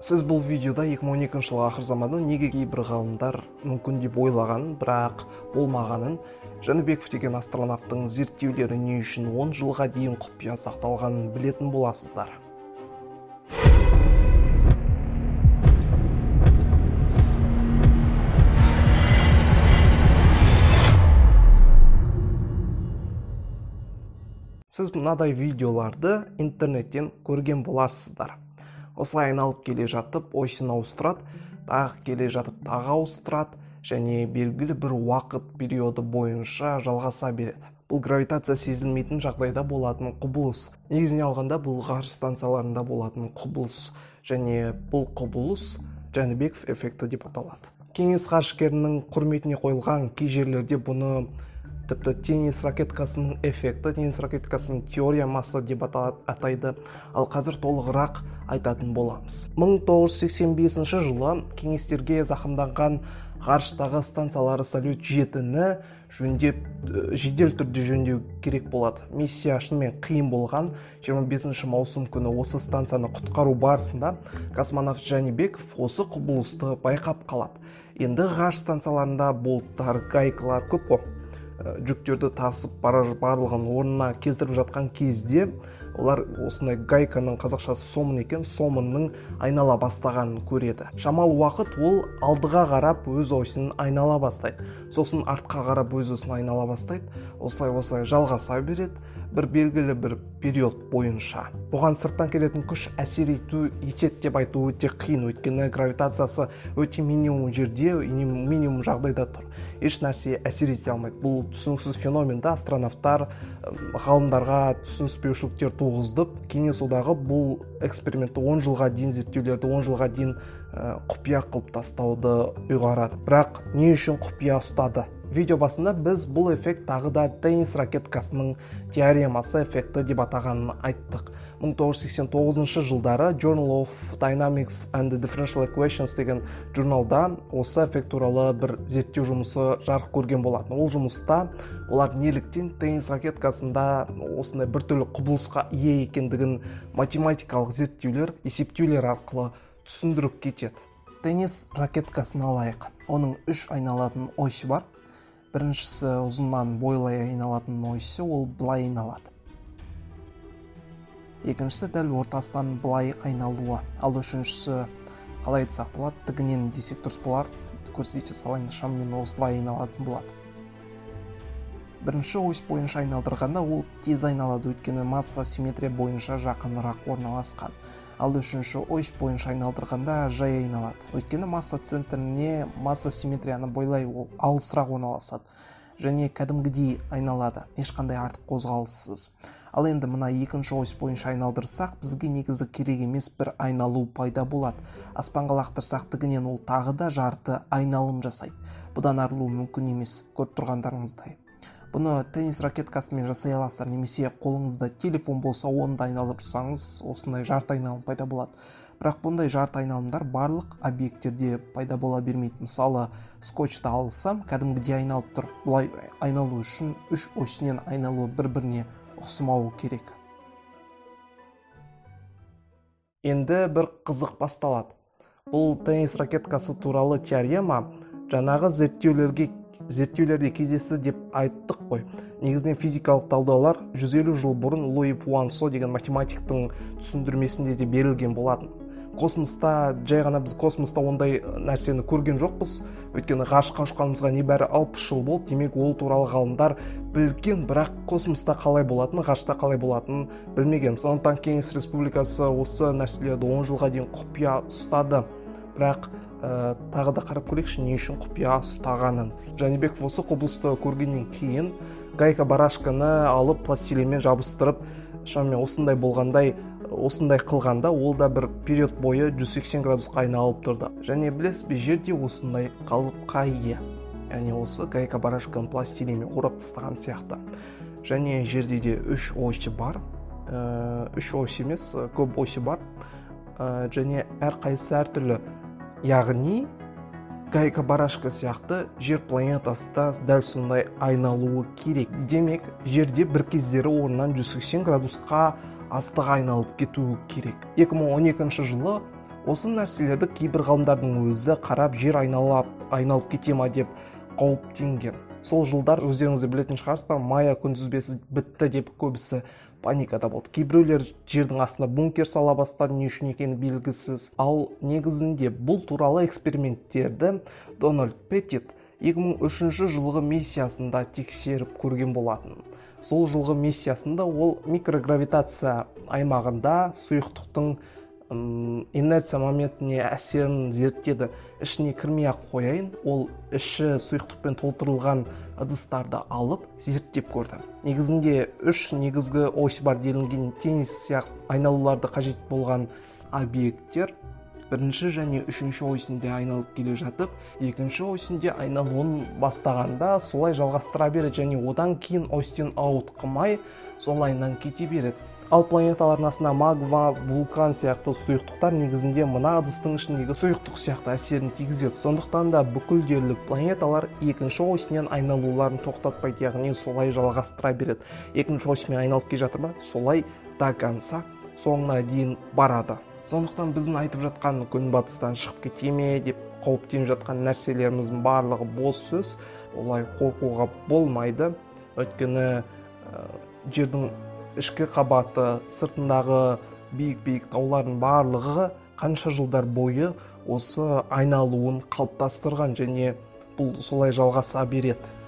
Сіз бұл видеода 2012 жылғы ақыр заманды неге кейбір ғалымдар мүмкін деп ойлағанын, бірақ болмағанын, Жәнібеков деген астронавтың зерттеулері не үшін 10 жылға дейін құпия сақталғанын білетін боласыздар. Сіз мынадай видеоларды интернеттен көрген боларсыздар. Осылай айналып келе жатып, осін ауыстырады, тағы келе жатып, тағы ауыстырады және белгілі бір уақыт периоды бойынша жалғаса береді. Бұл гравитация сезілмейтін жағдайда болатын құбылыс. Негізінен алғанда, бұл ғарыш станцияларында болатын құбылыс және бұл құбылыс Жәнібеков эффекті деп аталады. Кеңес ғарышкерінің құрметіне қойылған. Кей жерлерде бұны тіпті теннис ракеткасының эффекті, теннис ракеткасының теоремасы деп атайды. Ал қазір толығырақ айтатын боламыз. 1985 жылы кеңестерге зақымданған ғарыштағы станциялары Салют 7-ні жөндеп, жедел түрде жөндеу керек болады. Миссия шынымен қиын болған. 25 маусым күні осы станцияны құтқару барысында космонавт Жәнібеков осы құбылысты байқап қалады. Енді ғарыш станцияларында болттар, гайкалар көп қой. Жүктерді тасып бара, барлығын орнына келтіріп жатқан кезде олар осындай гайканың, қазақшасы сомын екен, сомынның айнала бастағанын көреді. Шамалы уақыт ол алдыға қарап өз осін айнала бастайды, сосын артқа қарап өз осін айнала бастайды. Осылай, осылай жалғаса береді бір белгілі бір период бойынша. Бұған сырттан келетін күш әсер етеді деп айту өте қиын, өйткені гравитациясы өте минимум жерде, минимум жағдайда тұр, еш нәрсе әсер ете алмайды. Бұл түсініксіз феноменді астронавтар, ғалымдарға түсініспеушіліктер туғызып, Кеңес Одағы бұл экспериментті 10 жылға дейін, зерттеулерді 10 жылға дейін құпия қылып тастауды ұйғарады. Бірақ не үшін құпия ұстады? Видео басында біз бұл эффект тағы да теннис ракеткасының теоремасы эффекті деп атағанын айттық. 1989 жылдары Journal of Dynamics and Differential Equations деген журналда осы эффект туралы бір зерттеу жұмысы жарық көрген болатын. Ол жұмыста олар неліктен теннис ракеткасында осындай біртүрлі құбылысқа ие екендігін математикалық зерттеулер, есептеулер арқылы түсіндіріп кетеді. Теннис ракеткасын алайық. Оның үш айналатын осі бар. Біріншісі ұзыннан бойлай айналатын осі, ол былай айналады. Екіншісі дәл ортасынан былай айналуы. Ал үшіншісі, қалай айтсақ болады, тігінен десек дұрыс болар, көрсете салайын, шамамен осылай айналатын болады. Бірінші ось бойынша айналдырғанда ол тез айналады, өйткені масса симметрия бойынша жақынырақ орналасқан. Ал үшінші ось бойынша айналдырғанда жай айналады, өйткені масса центріне, масса симметрияны бойлай ол алысырақ орналасады және кәдімгідей айналады, ешқандай артық қозғалыссыз. Ал енді мына екінші ось бойынша айналдырсақ, бізге негізі керек емес бір айналу пайда болады. Аспанға лақтырсақ, тігінен ол тағы да жарты айналым жасайды. Бұдан арылу мүмкін емес, көріп тұрғандарыңыздай. Бұны теннис ракеткасымен жасай аласыздар немесе қолыңызда телефон болса, оны да айналдырып тұрсаңыз, осындай жарты айналым пайда болады. Бірақ бұндай жарты айналымдар барлық объекттерде пайда бола бермейді. Мысалы, скотчты алсам, кәдімгідей айналып тұр. Бұлай айналу үшін үш осінен айналуы бір біріне ұқсамауы керек. Енді бір қызық басталады. Бұл теннис ракеткасы туралы теорема жаңағы зерттеулерде кездесті деп айттық қой. Негізінен физикалық талдаулар 150 жыл бұрын Луи Пуансо деген математиктің түсіндірмесінде де берілген болатын. Космоста жай ғана, біз космоста ондай нәрсені көрген жоқпыз, өйткені ғарышқа ұшқанымызға небәрі 60 жыл болды. Демек, ол туралы ғалымдар білген, бірақ космоста қалай болатынын, ғарышта қалай болатынын білмеген. Сондықтан Кеңес Республикасы осы нәрселерді 10 жылға дейін құпия ұстады. Бірақ тағы да қарап көрейікші, не үшін құпия ұстағанын. Жәнібеков осы құбылысты көргеннен кейін гайка барашканы алып, пластилинмен жабыстырып, шамамен осындай болғандай, осындай қылғанда, ол да бір период бойы 180 градусқа айналып тұрды. Және білесіз бе, жерде осындай қалыпқа ие, яғни осы гайка барашканы пластилинмен орап тастаған сияқты. Және жерде де үш ось бар, үш ось емес, көп осі бар, және әрқайсысы әртүрлі. Яғни гайка барашка сияқты Жер планетасы да дәл сондай айналуы керек. Демек, жерде бір кездері орнынан 180 градусқа астыға айналып кетуі керек. 2012 жылы Осы нәрселерді кейбір ғалымдардың өзі қарап, жер айналап айналып кете ма деп қауіптенген. Сол жылдар, өздеріңіз де білетін шығарсыздар, Майя күнтізбесі бітті деп көбісі паникада болды. Кейбіреулер жердің астына бункер сала бастады, не үшін екені белгісіз. Ал негізінде бұл туралы эксперименттерді Дональд Петтит 2003 жылғы миссиясында тексеріп көрген болатын. Сол жылғы миссиясында ол микрогравитация аймағында сұйықтықтың инерция моментіне әсерін зерттеді. Ішіне кірмей ақ қояйын. Ол іші сұйықтықпен толтырылған ыдыстарды алып зерттеп көрді. Негізінде үш негізгі ось бар делінген. Теннис сияқты айналуларды қажет болған объекттер бірінші және үшінші осінде айналып келе жатып, екінші осінде айналуын бастағанда, солай жалғастыра береді және одан кейін осьтен ауытқымай, солайынан кете береді. Ал планеталардың астында магма, вулкан сияқты сұйықтықтар негізінде мына ыдыстың ішіндегі сұйықтық сияқты әсерін тигізеді. Сондықтан да бүкіл дерлік планеталар екінші осінен айналуларын тоқтатпайды, яғни солай жалғастыра береді. Екінші осімен айналып келе жатыр ма, солай до конца, соңына дейін барады. Сондықтан біздің айтып жатқан күн батыстан шығып кете ме деп қауіптеніп жатқан нәрселеріміздің барлығы бос сөз. Олай қорқуға болмайды, өйткені жердің ішкі қабаты, сыртындағы биік-биік таулардың барлығы қанша жылдар бойы осы айналуын қалыптастырған және бұл солай жалғаса береді.